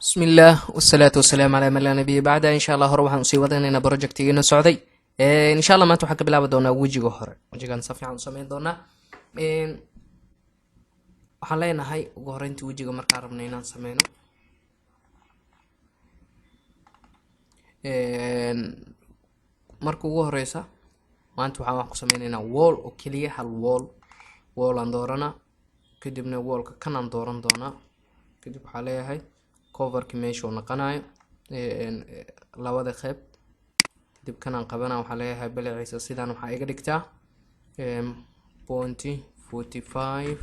Bismillaah wasalaatu wasalaamu calaa man laa nabiya bacda. Insha Allah hore waxaan usii wadanaynaa projectigiina socday. Insha Allah maanta waxaan ka bilaabi doonaa wejiga hore. Wejigaan si fiican u sameyn doonaa. Waxaan leenahay ugu horeynta wejiga markaan rabno inaan sameyno, marka ugu horeysa maanta waxaan wax ku sameyneynaa wall oo keliya, hal wall. Wall aan dooranaa, kadibna wallka kanaan dooran doonaa. Kadib waxaa leeyahay coverki meesha uu noqonayo labada qeyb. Kadib kanaan qabana, waxaa leeyahay balaciisa sidaan waxaa iga dhigtaa 0.45.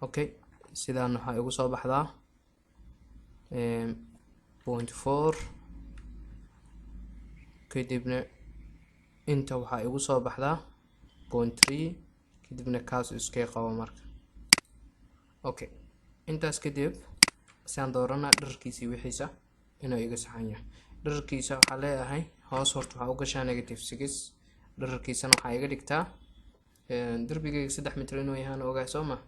Okay, sidaan waxaa igu soo baxdaa 0.4. Kadibna inta waxaa igu soo baxdaa 0.3. Kadibna kaas iskay qabo marka. Okay, intaas kadib siaan dooranaa dherarkiisa iyo wixiisa inuu iga saxan yahay. Dherarkiisa waxaa leeyahay hoos horta waxaa u gashaa -6. Dherarkiisana waxaa iga dhigtaa, darbigayga 3 mitir inuu yahaan ogahay, soo ma?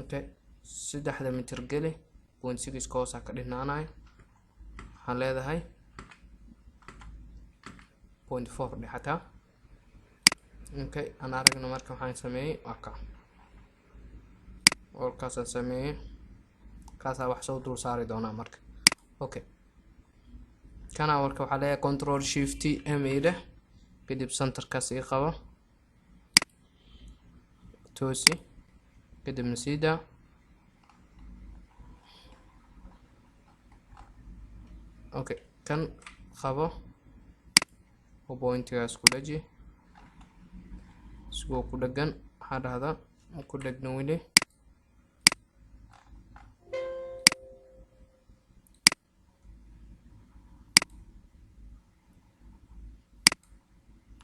Okay, 3da mitir geli, 0.6 ka hoosaa ka dhinaanayo. Waxaan leedahay 0.4 dhe xataa. Okay, aan aragno marka waxaan sameeyey. Waa ka wallkaasaan sameeyey, kaasaa wax soo dul saari doonaa marka. Okay, kana marka waxaa leeyahay Control Shift M i dheh. Kadib centerkaas ii qabo, toosi, kadibna sii daa. Okay, kan qabo oo pointigaas ku dhaji isigoo ku dhagan. Waxaa dhahdaa ku dhegna weli.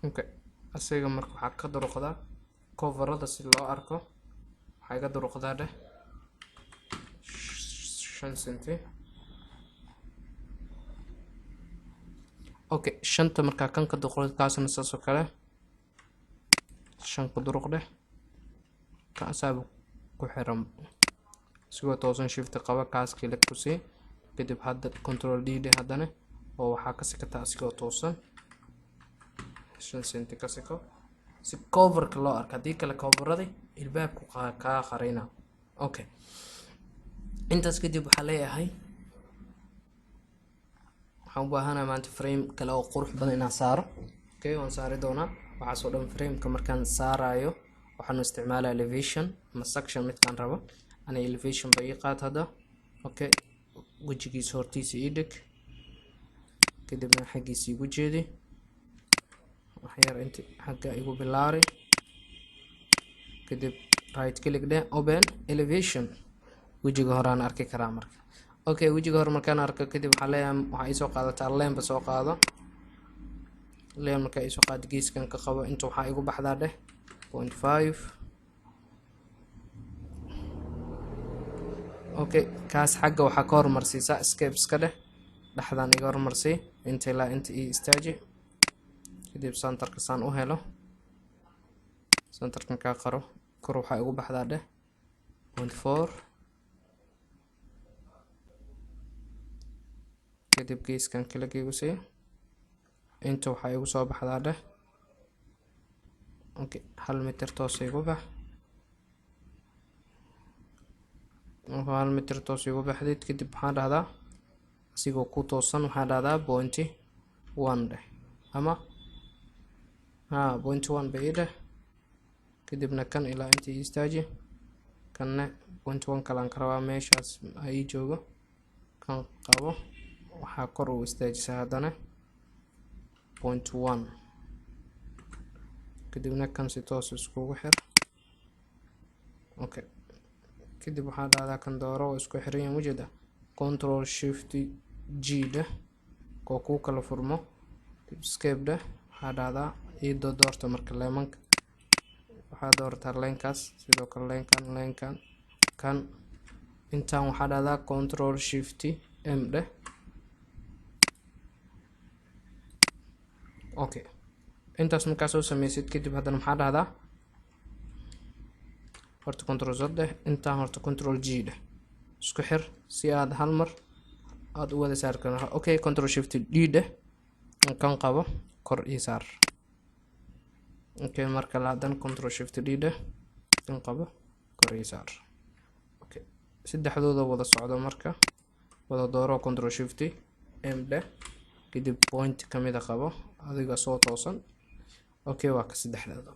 Okay, asiga marka waxaa ka duruqdaa coverada si loo arko. Waxaa iga duruqdaa dheh 5 centi. Okay, shanta markaa kan ka duruqdo, kaasna saas oo kale shan ku duruq dheh. Ka asaaba ku xiran isigoo toosan. Shift qaba, kaas click ku sii. Kadib hadda Control D dheh haddana, oo waxaa ka sikataa asigoo toosan 5 centi ka siko, si coverka loo arko. Haddii kale coveradi ilbaabku kaa qarina. Okay, intaas kadib waxaa leeyahay waxaan u baahanahay maanta frame kale oo qurux badan inaan saaro. Okay, waan saari doonaa waxaasoo dhan. Frameka markaan saarayo waxaanu isticmaalaa elevation ama section, midkaan rabo. Ana elevation ba ii qaad hadda. Okay, wejigiisa hortiisa ii dhig, kadibna xaggiisa igu jeedi waxyar, inti xagga igu bilaari. Kadib right click dheh, open elevation. Wejiga horaan arki karaa marka. Okay, wejiga hore markaan arko kadib waxaa leeyahay waxaa iisoo qaadataa line-ba. Soo qaado line. Markaa iisoo qaado, geeskan ka qabo. Inta waxaa igu baxdaa dheh 0.5. Okay, kaas xagga waxaa ka hormarsiisaa escape iska dheh, dhexdaan iga hormarsii. Inta ilaa inta ii istaaji. Kadib centerka saan u helo, centerkan kaa qaro. Kor waxaa igu baxdaa dheh 0.4. Kadib geeskan click igu sii. Inta waxaa igu soo baxdaa dheh. Okay, 1 mitir toos igu bax. Markuu 1 mitir toos igu baxdid, kadib waxaan dhahdaa asigoo ku toosan waxaa dhahdaa 0.1 dheh, ama ha 0.1 ba ii dheh. Kadibna kan ilaa inta ii istaaji. Kanna 0.1 kalaan ka rabaa, meeshaas ha ii joogo. Kan qabo, waxaa kor u istaajisaa haddana 0.1. Kadibna kan si toos iskugu xir. Okay, kadib waxaa dhahdaa kan dooro, oo isku xiran yahay ujeeda. Control Shift G dheh oo kuu kala furmo. Escape dheh. Waxaa dhahdaa ii doorta marka leemanka. Waxaa doorataa linekaas, sidoo kale linekan, linekan, kan. Intaan waxaa dhahdaa Control Shift M dheh. Okay, intaas markaa soo sameysid kadib haddana maxaa dhahdaa? Horta Control Z dheh. Intaan horta Control G dheh, isku xir si aad hal mar Aada u wada saari karna. Okay, Control Shift D dheh, kan qabo, kor ii saar. Okay, marka la haddana Control Shift D dheh, kan qabo, kor ii saar. Okay, saddexdooda wada socdo marka wada dooro, Control Shift M dheh, kadib point kamida qabo adiga soo toosan. Okay, waa ka saddexdooda.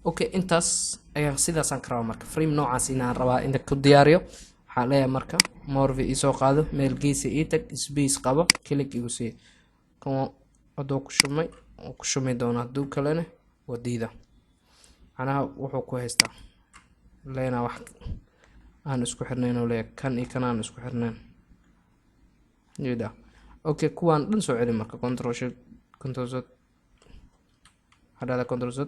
Okay, intaas ayaan sidaasaan ka rabaa. Marka frame noocaas inaan rabaa inta ku diyaariyo, waxaan leeyahay marka morph iisoo qaado, meel geesa ii tag, space qabo, click igu sii. Kan hadduu ku shubmay wuu ku shubmi doona, hadduu kalena wadiida. Macnaha wuxuu ku haystaa leena wax aan isku xirnayn oo leeyahay kan iyo kan aan isku xirnayn jeeda. Okay, kuwaan dhan soo celi marka. Control Shift, Control Z hadhada, Control Z,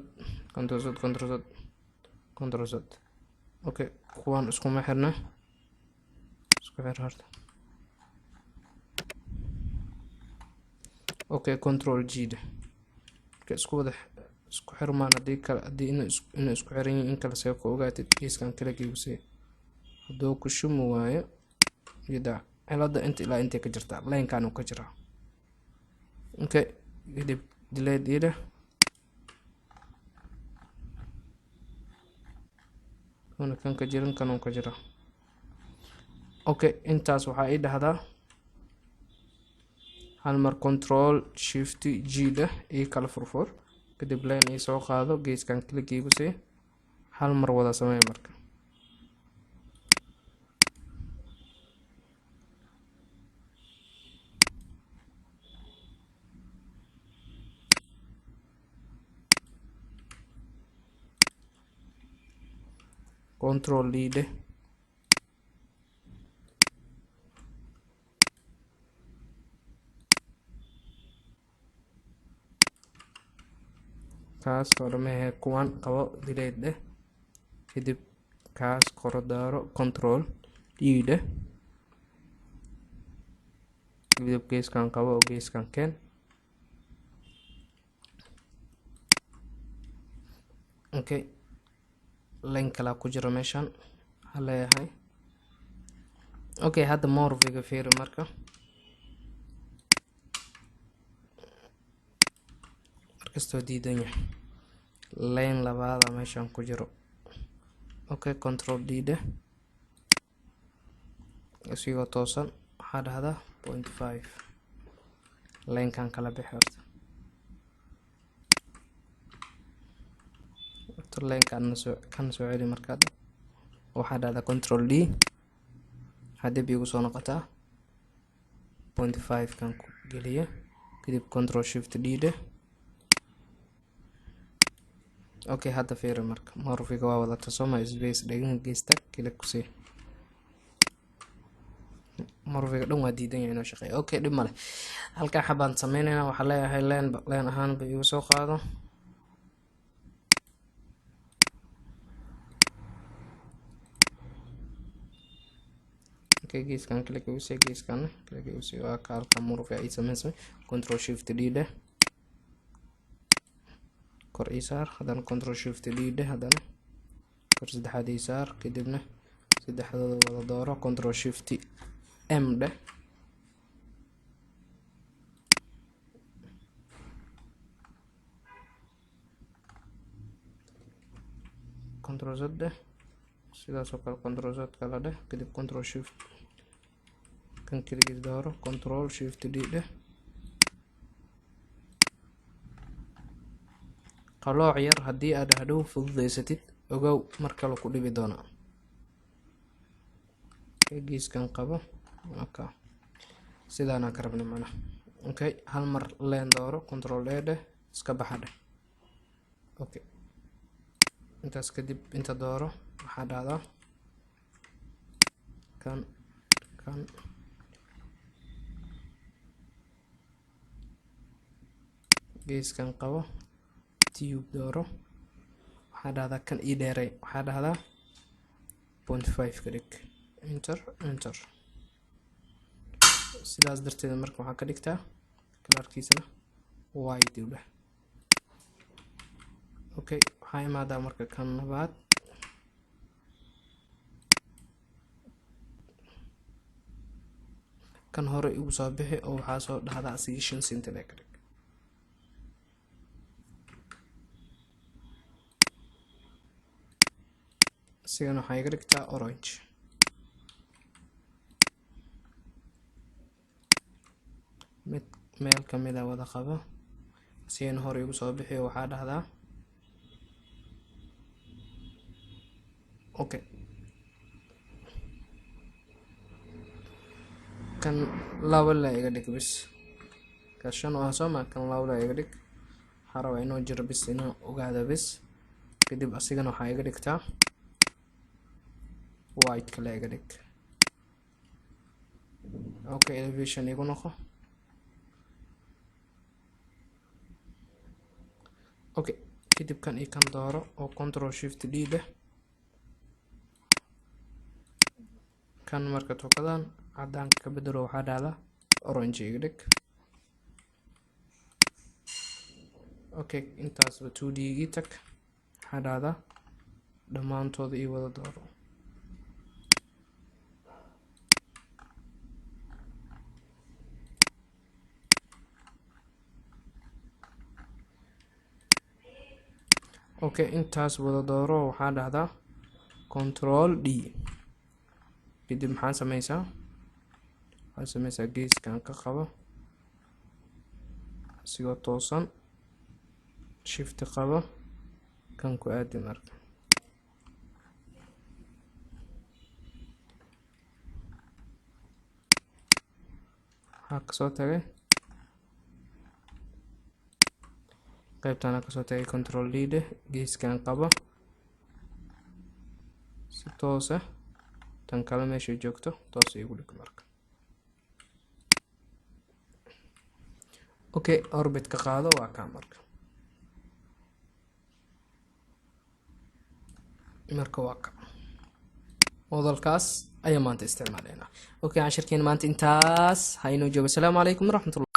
Control Z, Control Z, Control Z. Okay, kuwaan iskuma xirna, isku xir horta. Okay, Control G dheh. Marka isku wada isku xirmaan, haddii kale, haddii inay isku xiran yihiin in kale see ku ogaatid? Geeskan kale igu sii. Hadduu ku shumi waayo yada, cilada inta ilaa intay ka jirtaa, line-kan uu ka jiraa. Okay, kadib delete ii dheh. Kuna kan ka jirin, kan uu ka jiraa. Okay, intaas waxaa ii dhahdaa hal mar Control Shift G dheh, ii kala furfur, kadib line ii soo qaado, geeskan click iigu sii, hal mar wada samee marka. Control D dheh. Kaas hore kuwan qabo, delete dheh, kadib kaas koro daaro, Control D dheh, kadib geeskan qabo oo geeskan keen. Okay, line kalaa ku jiro meeshan, waxaa leeyahay. Okay, hadda morphiga fiiri marka. Markastoo diidan yahay, line labaada meeshan ku jiro. Okay, Control D dheh, isigoo toosan waxaa dhahdaa 0.5. Linekan kala bixi horta. Horta linekan soo kan soo celi. Markaad waxaa dhahdaa Control D, waxaa dib igu soo noqotaa 0.5 kan ku geliya, kadib Control Shift D dheh. Okay, hadda fiiri marka, morphiga waa wadata sooma? Space dhegan, geesta click ku sii. Morphiga dhan waa diidan yahay inuu shaqeeyo. Okay, dhib male, halkaa xabaan sameyneynaa. Waxaa leeyahay line line ahaan ba igu soo qaado. Okay, geeskan click igu sii, geeskan click igu sii. Waa ka halka morphiga ay sameysmay. Control Shift D dheh, kor ii saar. Haddana Control Shift D dheh, haddana kor saddexaad ii saar, kadibna saddexdooda wada dooro, Control Shift M dheh. Control Z dheh, sidaas oo kale Control Z kala dheh, kadib Control Shift, kan keligiis dooro, Control Shift D dheh. Qalooc yar haddii aad hadhow fududeysatid, ogow mar kale ku dhibi doonaa. Geeskan qabo. Okay, sidaanaan ka rabnay macnaha. Okay, hal mar line dooro, Control A dheh, iska baxa dheh. Okay, intaas kadib inta dooro, waxaa dhahdaa kan kan geeskan qabo, tube dooro, waxaa dhahdaa kan ii dheeray, waxaa dhahdaa 0.5 ka dhig, enter, enter. Sidaas darteed marka waxaa ka dhigtaa colorkiisana white u dheh. Okay, waxaa imaadaa marka kan labaad. Kan hore igu soo bixi oo waxaa soo dhahdaa asiga 5 centi le ka dhig. Isigana waxaa iga dhigtaa orange. Mid meel kamid a wada qabo, asigana hore igu soo bixi oo waxaa dhahdaa okay. Kan laba la iga dhig bis. Ka shan oo ah soo ma, kan laba la iga dhig. Waxaa rabaa inuu jiro bis, inuu ogaado bis. Kadib asigana waxaa iga dhigtaa white kale iga dhig. Okay, elevation igu noqo. Okay, kadib kan iyo kan dooro oo Control Shift D leh. Kan marka tokadan cadaanka ka bedelo, waxaa dhahdaa orange iga dhig. Okay, intaasba 2D ii tag, waxaa dhahdaa dhammaantooda ii wada dooro. Okay, intaas wada dooro, waxaa dhahdaa Control D. Kadib maxaa sameysaa? Waxaa sameysaa geeskan ka qabo asigoo toosan, Shift qabo, kan ku aadi. Marka waxaa kasoo tagay qaybtana, kasoo tagay. Control D dheh, geeskan qabo si toos ah, tan kale meeshay joogto toos igu dhig. Marka okay, orbit ka qaado, waa kaa. Marka waa ka modelkaas ayaa maanta isticmaalaynaa. Okay, cashirkeena maanta intaas ha inoo joogo. Asalaamu calaykum waraxmatullah.